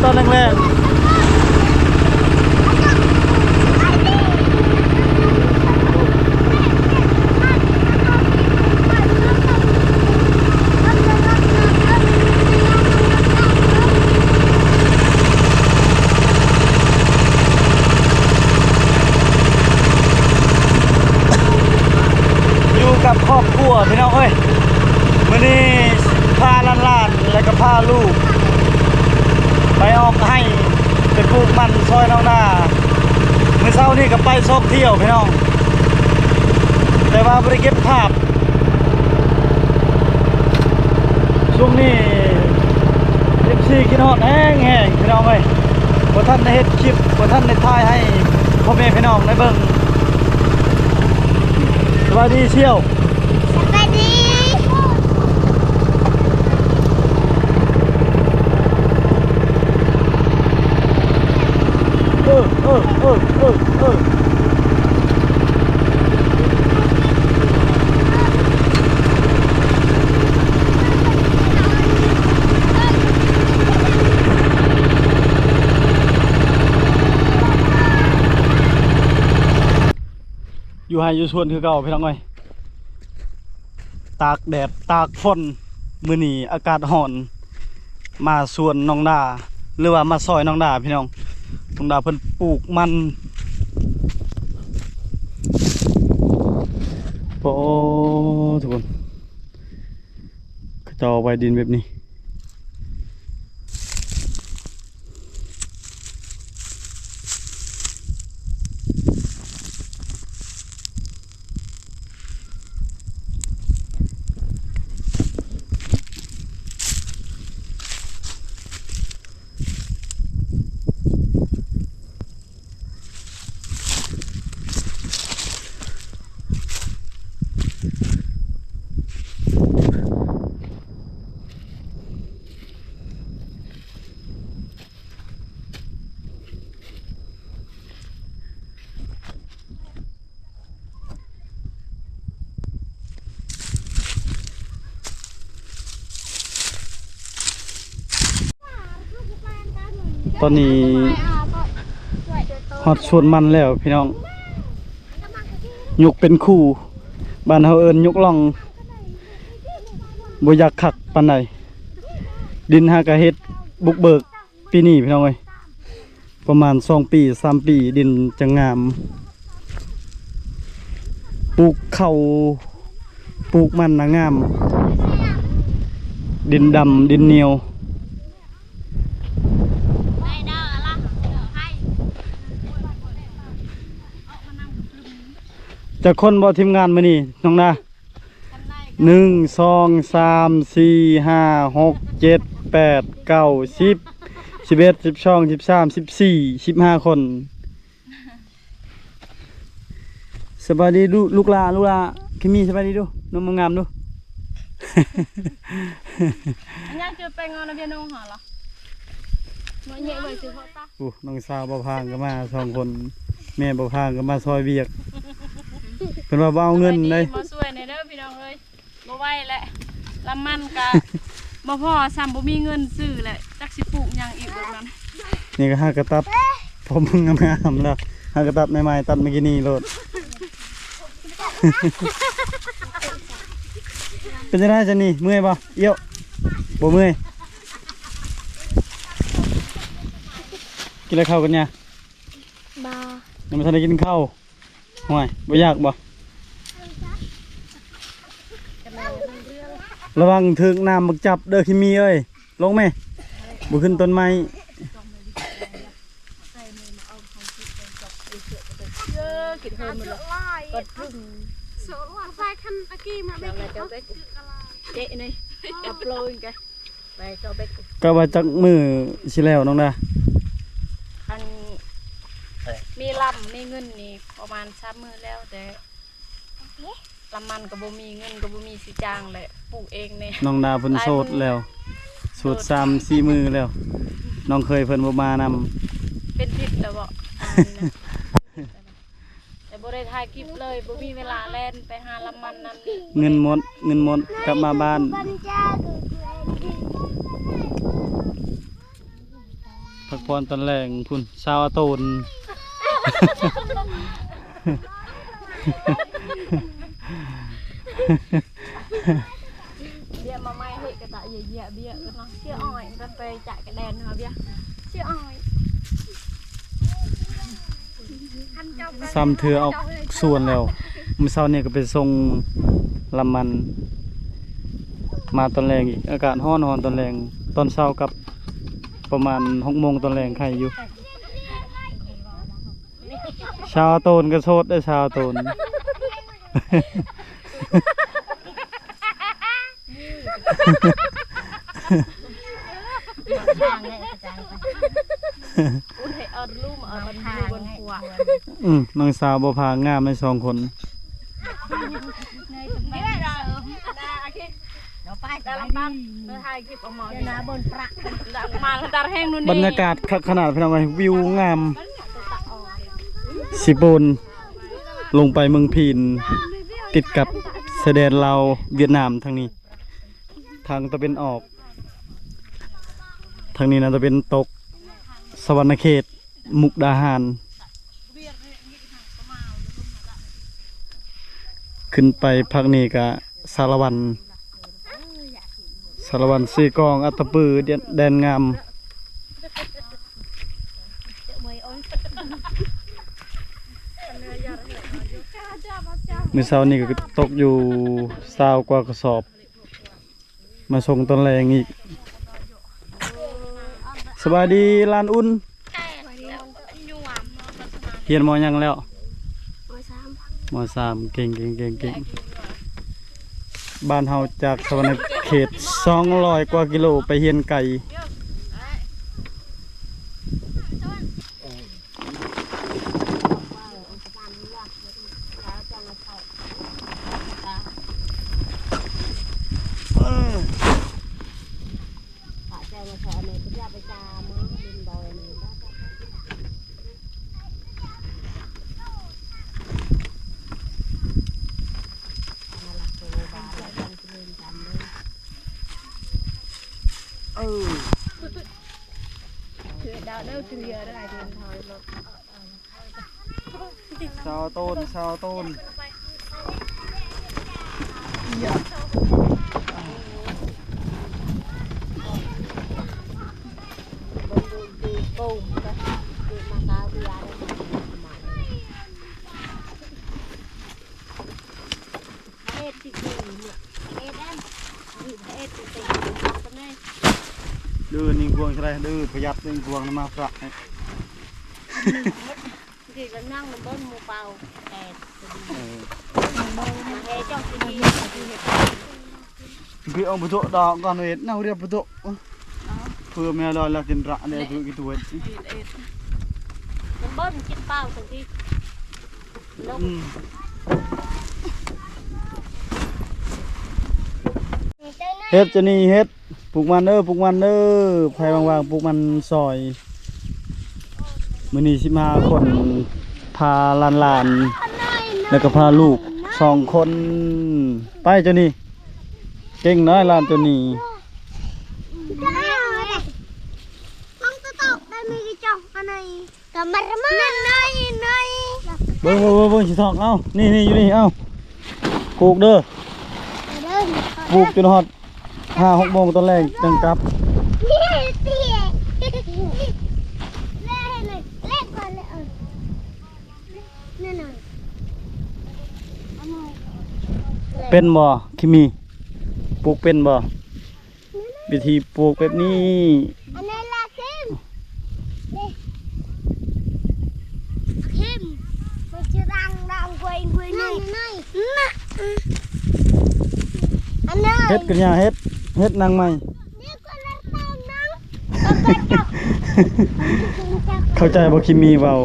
ຕອນແລງໆ ຢູ່ກັບຄອບຄົວພີ່ນ້ອງເອີຍ ມື້ນີ້ພາຫຼານໆ ແລະກະພາລູກໄປອອກໄຮ່ ໄປປູກມັນຊ່ອຍນ້ອງນາ. ມື້ເຊົ້ານີ້ກະໄປສອງທ່ຽວພີ່ນ້ອງ ແຕ່ວ່າບໍ່ໄດ້ເກັບພາບ. ຊ່ວງນີ້ເອັຟຊີຄິດຮອດແຮງໆ ພີ່ນ້ອງເອີຍ ບໍ່ທັນໄດ້ເຮັດຄລິບ ບໍ່ທັນໄດ້ຖ່າຍໃຫ້ພໍ່ແມ່ພີ່ນ້ອງໄດ້ເບິ່ງ. ສະບາຍດີສ່ຽວ. ສະບາຍດີ. ເອີ ເອີ ເອີ ເອີ ເອີ. ຢູ່ໄຮ່ຢູ່ສວນຄືເກົ່າພີ່ນ້ອງເອີຍ ຕາກແດດຕາກຝົນ ມື້ນີ້ອາກາດຮ້ອນ ມາສວນນ້ອງດາ ຫຼືວ່າມາຊ່ອຍນ້ອງດາພີ່ນ້ອງ. ນ້ອງດາເພິ່ນປູກມັນ ໂອ້ ທຸກຄົນ ເຂົາເຈົ້າເອົາໄວ້ດິນແບບນີ້. ຕອນນີ້ຮອດສວນມັນແລ້ວພີ່ນ້ອງ ຍົກເປັນຄູ່ ບ້ານເຮົາເອີ້ນຍົກລ່ອງ ບໍ່ຢາກຄັກປານໃດ. ດິນຫາກະເຮັດບຸກເບີກປີນີ້ພີ່ນ້ອງເອີຍ ປະມານສອງປີສາມປີ ດິນຈະງາມ ປູກເຂົ້າ ປູກມັນນະງາມ ດິນດຳ ດິນໜຽວ. ຈັກຄົນບໍ່ທີມງານມື້ນີ້ນ້ອງນາ? ໜຶ່ງ ສອງ ສາມ ສີ່ ຫ້າ ຫົກ ເຈັດ ແປດ ເກົ້າ ສິບ ສິບເອັດ ສິບສອງ ສິບສາມ ສິບສີ່ ສິບຫ້າຄົນ. ສະບາຍດີລູກຫຼ້າ ລູກຫຼ້າ ຄິມມີ ສະບາຍດີດູ ນົມງາມໆດູ. ອັນຍັງຈະໄປງອນອາວຽນງຫາລະ ມາເຍໄວ້ຊື່ພໍ່ຕາ. ໂອ້ ນ້ອງສາວບ່າວພາງກະມາສອງຄົນ ແມ່ບ່າວພາງກະມາຊ່ອຍວຽກ ເພິ່ນວ່າບໍ່ເອົາເງິນໃດ ມາຊ່ວຍແດ່ເດີພີ່ນ້ອງເອີຍ. ບໍ່ໄຫວແຫຼະ ລຳມັນກະບໍ່ພໍ ຊ້ຳບໍ່ມີເງິນຊື້ແຫຼະ ຈັກຊິປູກຫຍັງອີກແບບນັ້ນ. ນີ້ກະຫາກະຕັດ ພໍເບິ່ງງາມໆແລ້ວ ຫາກະຕັດໃໝ່ໆ ຕັດມື້ກີ້ນີ້ໂລດ. ເປັນຈັ່ງໃດຊັ້ນນີ້ ເມື່ອຍບໍ່? ອຽວ ບໍ່ເມື່ອຍ? ກິນແລ້ວເຂົ້າກັນຍາ? ບໍ່ ຍັງບໍ່ທັນໄດ້ກິນເຂົ້າ. ຫ້ວຍ ບໍ່ຢາກບໍ່? ລະວັງຖືກນ້ຳບັກຈັບເດີ ຄິມມີເອີຍ ລົງແມ ບໍ່ຂຶ້ນຕົ້ນໄມ້. ກະວ່າຈັກມື້ຊິແລ້ວນ້ອງດາ? ຄັນມີລຳມີເງິນນີ້ປະມານສາມມື້ແລ້ວ ແຕ່ລຳມັນກະບໍ່ມີ ເງິນກະບໍ່ມີຊິຈ້າງແຫຼະ ປູກເອງແດ່. ນ້ອງດາເພິ່ນໂສດແລ້ວ ໂສດສາມສີ່ມື້ແລ້ວ ນ້ອງເຂີຍເພິ່ນບໍ່ມານຳ. ເປັນທິດແລ້ວເບາະ ແຕ່ບໍ່ໄດ້ຖ່າຍຄລິບເລີຍ ບໍ່ມີເວລາແລ່ນໄປຫາລຳມັນນຳ. ເງິນໝົດ ເງິນໝົດ ກັບມາບ້ານ. ພັກຜ່ອນຕອນແລງພຸ້ນ ຊາວອາໂຕນ. ເບຍມາໃໝ່ເຮີ້ຍກະຕະເຢຍເບຍກະເນາະ ເຊຍອອຍ ກັນໄປຈະກະແດນເຮົາເບຍ ເຊຍອອຍ. ຊ້ຳເທື່ອອອກສວນແລ້ວ. ມື້ເຊົ້ານີ້ກະໄປສົ່ງລຳມັນ ມາຕອນແລງອີກ ອາກາດຮ້ອນໆຕອນແລງ. ຕອນເຊົ້າກັບປະມານຫົກໂມງຕອນແລງໄຄຢູ່. ຊາວໂຕນກະໂສດເດ້ ຊາວໂຕນ. ອືມ ນ້ອງສາວບໍ່ພາງາມໃນສອງຄົນ. ບັນຍາກາດຄັກຂະໜາດພີ່ນ້ອງເອີຍ ວິວງາມ. ຊິໂປນລົງໄປເມືອງພີນ ຕິດກັບຊາຍແດນລາວຫວຽດນາມທາງນີ້. ທາງຕາເວັນອອກ ທາງນີ້ນະຕາເວັນຕົກ ສະຫວັນນະເຂດ ມຸກດາຫານ. ຂຶ້ນໄປພາກນີ້ກະສາລະວັນ ສາລະວັນ ເຊກອງ ອັດຕະປື ແດນງາມ. ມື້ເຊົ້ານີ້ກະຕົກຢູ່ຊາວກວ່າກະສອບ. ມາສົ່ງຕອນແລງອີກ. ສະບາຍດີຫຼານອຸ່ນ. ຮຽນ ມໍ ຫຍັງແລ້ວ? ມໍ ສາມ. ເກັ່ງໆໆໆ. ບ້ານເຮົາຈາກສະຫວັນນະເຂດສອງຮ້ອຍກວ່າກິໂລ ໄປຮຽນໄກ. ຊາວໂຕນ ຊາວໂຕນ. ເດີ ນິງກວາງ ເດີ ປະຢັດ ນິງກວາງ ນຳມາພະ. ທີ່ລະນັ່ງນຳເບິ່ງໝູ່ເປົ່າແຕ່ ເອີ ມາເຮັດເຈົ້າຊິດີ ເພື່ອເອົາປະໂຕດອກກ່ອນເວດນາວເດຍປະໂຕ ເພື່ອແມ່ລອຍລາກິນລະເນຍ ເພື່ອກິນຕົວເອດ ນຳເບິ່ງກິນເປົ່າຈັ່ງຊີ້. ອືມ ເຮັດຈະນີ້ເຮັດ ປູກມັນເດີ ປູກມັນເດີ ໃຜວ່າງໆ ປູກມັນຊອຍ. ມື້ນີ້ສິບຫ້າຄົນ ພາຫຼານໆ ແລ້ວກະພາລູກສອງຄົນ. ໄປເຈົ້ານີ້ ເກັ່ງເນາະຫຼານເຈົ້ານີ້. ເບິ່ງ ເບິ່ງ ເບິ່ງ ຊິຊອກ ເອົ້າ ນີ້ ນີ້ ຢູ່ນີ້ ເອົ້າ ປູກເດີ ປູກຈົນຮອດຫ້າຫົກໂມງຕອນແລງຈັ່ງກັບ. ເປັນບໍ່ ຄິມມີ ປູກເປັນບໍ່? ວິທີປູກແບບນີ້ ອັນນັ້ນລະເຄັມ ເຄັມ ມັນຈະດັງດັງກວ່າອີກ ອັນນັ້ນ ອັນນັ້ນ ເຮັດກັນຍາ ເຮັດ ເຮັດນາງໃໝ່. ເຂົ້າໃຈບໍ່ ຄິມມີເວົ້າ?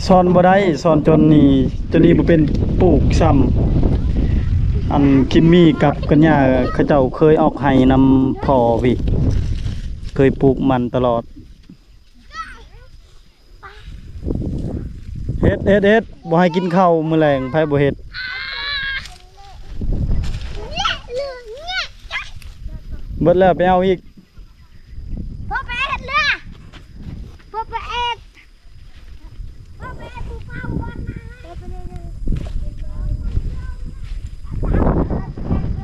ສອນບໍ່ໄດ້ ສອນຈົນນີ້ ຈົນນີ້ບໍ່ເປັນປູກຊ້ຳ. ອັນຄິມມີກັບກັນຍາ ເຂົາເຈົ້າເຄີຍອອກໄຮ່ນຳພໍ່ພີ້ ເຄີຍປູກມັນຕະຫຼອດ. ເຮັດ ເຮັດ ເຮັດ ບໍ່ໃຫ້ກິນເຂົ້າມື້ແລງ ໃຜບໍ່ເຮັດ. ເບິດແລ້ວໄປເອົາອີກ. ພໍ່ໄປເຮັດເຫຼືອ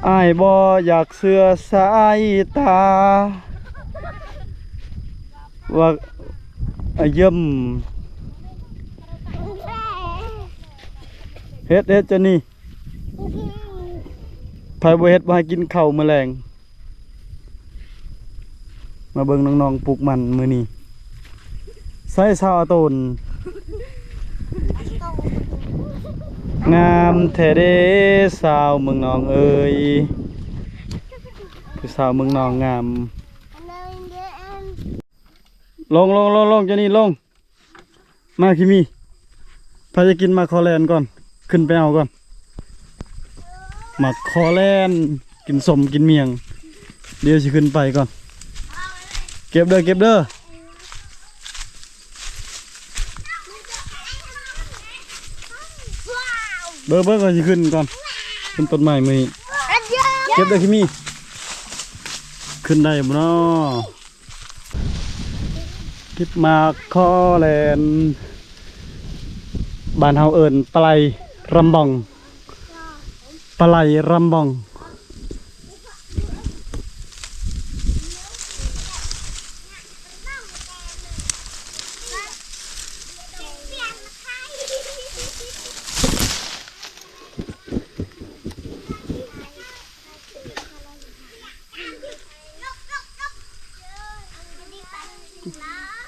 ອ້າຍບໍ່ຢາກເຊື່ອສາຍຕາ ວ່າ ອາ ຢ້ຳ ເຮັດ ເຮັດ ເຈົ້ານີ້ ໃຜບໍ່ເຮັດ ບໍ່ໃຫ້ກິນເຂົ້າມື້ແລງ. ມາເບິ່ງນ້ອງໆ ປູກມັນມື້ນີ້ ໃສ່ຊາວອາໂຕນ ງາມແທ້ເດ້ ສາວເມືອງນອງເອີຍ ຜູ້ສາວເມືອງນອງງາມ. ລົງ ລົງ ລົງ ລົງ ເຈົ້ານີ້ລົງ. ມາ ຄິມີ ໃຜຈະກິນໝາກຄໍແລນກ່ອນ ຂຶ້ນໄປເອົາກ່ອນ ໝາກຄໍແລນ ກິນສົ້ມກິນໝ້ຽງ ດຽວຊິຂຶ້ນໄປກ່ອນ ເກັບເດີ ເກັບເດີ ເບິ່ງ ເບິ່ງກ່ອນ ຊິຂຶ້ນກ່ອນ ຂຶ້ນຕົ້ນໄມ້ມື້ນີ້ ເກັບເດີ ຄິມີ ຂຶ້ນໄດ້ບໍ່ນໍ? ເກັບໝາກຄໍແລນ ບ້ານເຮົາເອີ້ນປາໄຫຼຣຳບອງ ປາໄຫຼຣຳບອງ.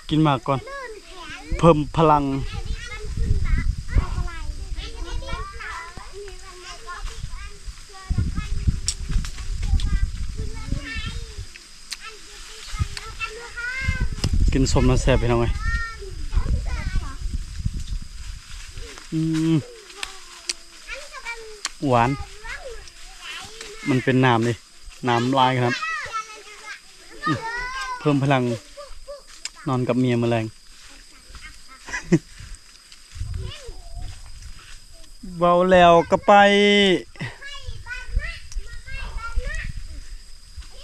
ກິນໝາກກ່ອນ ເພີ່ມພະລັງ. ກິນສົ້ມນະແຊບ ພີ່ນ້ອງເອີຍ. ອືມ ຫວານ ມັນເປັນນ້ຳເດ້ ນ້ຳຫຼາຍຂະໜາດ. ອືມ ເພີ່ມພະລັງ ນອນກັບເມຍມື້ແລງ. ເວົ້າແລ້ວກໍໄປ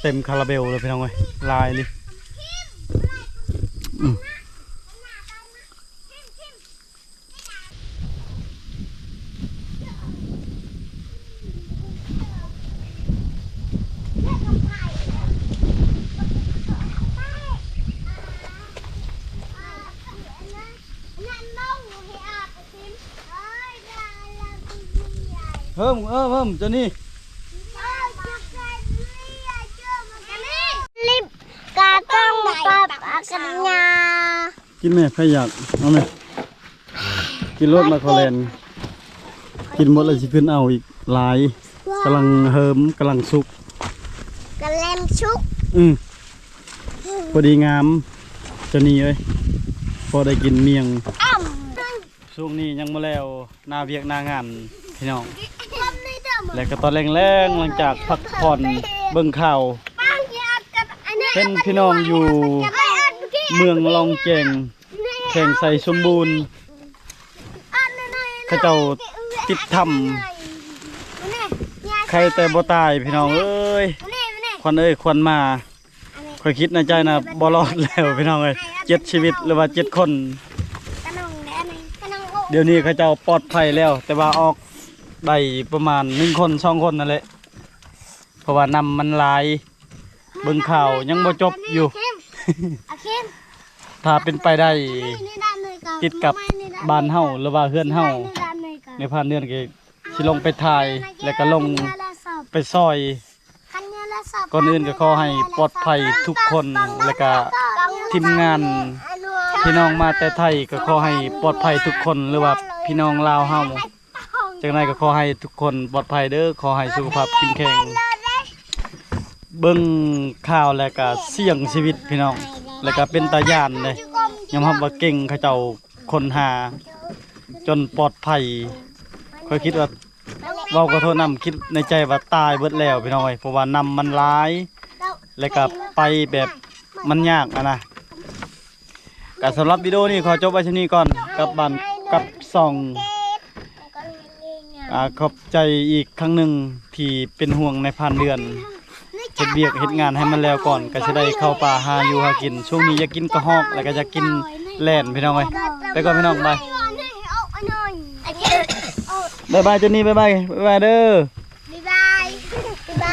ເຕັມຄາລາເບວເລີຍ ພີ່ນ້ອງເອີຍ ຫຼາຍອີ່ຫຼີ. ອືມ ເພີ່ມ ເອີ ເພີ່ມ ເຈົ້ານີ້ ລິບກະຕ້ອງປັບອາກັນຍາ. ກິນແມ່ ໃຜຢາກ ເອົາແມ່ ກິນໂລດ ໝາກຄໍແລນ ກິນໝົດແລ້ວຊິຂຶ້ນເອົາອີກຫຼາຍ. ກຳລັງເຫີມ ກຳລັງສຸກ ກຳລັງສຸກ. ອືມ ພໍດີງາມ ເຈົ້ານີ້ເອີຍ ພໍໄດ້ກິນໝ້ຽງ. ຊ່ວງນີ້ຍັງບໍ່ແລ້ວ ໜ້າວຽກໜ້າງານ ພີ່ນ້ອງ ແລະກໍຕອນແລງໆ ຫຼັງຈາກພັກຜ່ອນເບິ່ງຂ່າວ ເຫັນພີ່ນ້ອງຢູ່ເມືອງລອງແຈງ ແຂວງໄຊສົມບູນ ເຂົາເຈົ້າຕິດຖ້ຳ ໄຄແຕ່ບໍ່ຕາຍ ພີ່ນ້ອງເອີຍ. ຂວັນເອີຍ ຂວັນມາ ຂ້ອຍຄິດໃນໃຈນະ ບໍ່ລອດແລ້ວພີ່ນ້ອງເອີຍ ເຈັດຊີວິດ ຫຼືວ່າເຈັດຄົນ. ດຽວນີ້ເຂົາເຈົ້າປອດໄພແລ້ວ ແຕ່ວ່າອອກໄດ້ປະມານໜຶ່ງຄົນສອງຄົນນັ້ນແຫຼະ ເພາະວ່ານ້ຳມັນຫຼາຍ. ເບິ່ງຂ່າວຍັງບໍ່ຈົບຢູ່ ຖ້າເປັນໄປໄດ້ ຕິດກັບບ້ານເຮົາ ຫຼືວ່າເຮືອນເຮົາ ແມ່ຜ່ານເດືອນກໍຊິລົງໄປຖ່າຍ ແລ້ວກໍລົງໄປຊ່ອຍ. ກ່ອນອື່ນກໍຂໍໃຫ້ປອດໄພທຸກຄົນ ແລ້ວກໍທີມງານ ພີ່ນ້ອງມາແຕ່ໄທກໍຂໍໃຫ້ປອດໄພທຸກຄົນ ຫຼືວ່າພີ່ນ້ອງລາວເຮົາ ຈັ່ງໃດກໍຂໍໃຫ້ທຸກຄົນປອດໄພເດີ້ ຂໍໃຫ້ສຸຂະພາບເຂັ້ມແຂງ. ເບິ່ງຂ່າວແລ້ວກໍສ່ຽງຊີວິດພີ່ນ້ອງ ແລ້ວກໍເປັນຕາຢ້ານເດ້ ຍອມຮັບວ່າເກັ່ງ ເຂົາເຈົ້າ ຄົ້ນຫາຈົນປອດໄພ. ຂ້ອຍຄິດວ່າ ເວົ້າຂໍໂທດນຳ ຄິດໃນໃຈວ່າຕາຍເບິດແລ້ວພີ່ນ້ອງເອີຍ ເພາະວ່ານ້ຳມັນຫຼາຍ ແລ້ວກໍໄປແບບມັນຍາກຫັ້ນນະ. ກໍສຳລັບວິດີໂອນີ້ຂໍຈົບໄວ້ຊ່ຳນີ້ກ່ອນ ກັບບ້ານ ກັບຊ່ອງ ອາ ຂອບໃຈອີກຄັ້ງໜຶ່ງທີ່ເປັນຫ່ວງນາຍພານເດືອນ. ເຮັດວຽກເຮັດງານໃຫ້ມັນແລ້ວກ່ອນ ກໍຊິໄດ້ເຂົ້າປ່າຫາຢູ່ຫາກິນ. ຊ່ວງນີ້ຢາກກິນກະຮອກ ແລ້ວກໍຢາກກິນແລ່ນ ພີ່ນ້ອງເອີຍ. ໄປກ່ອນພີ່ນ້ອງ ບາຍ ບາຍບາຍ ເຈົ້ານີ້ ບາຍບາຍ ບາຍບາຍເດີ້ ບາຍບາຍ.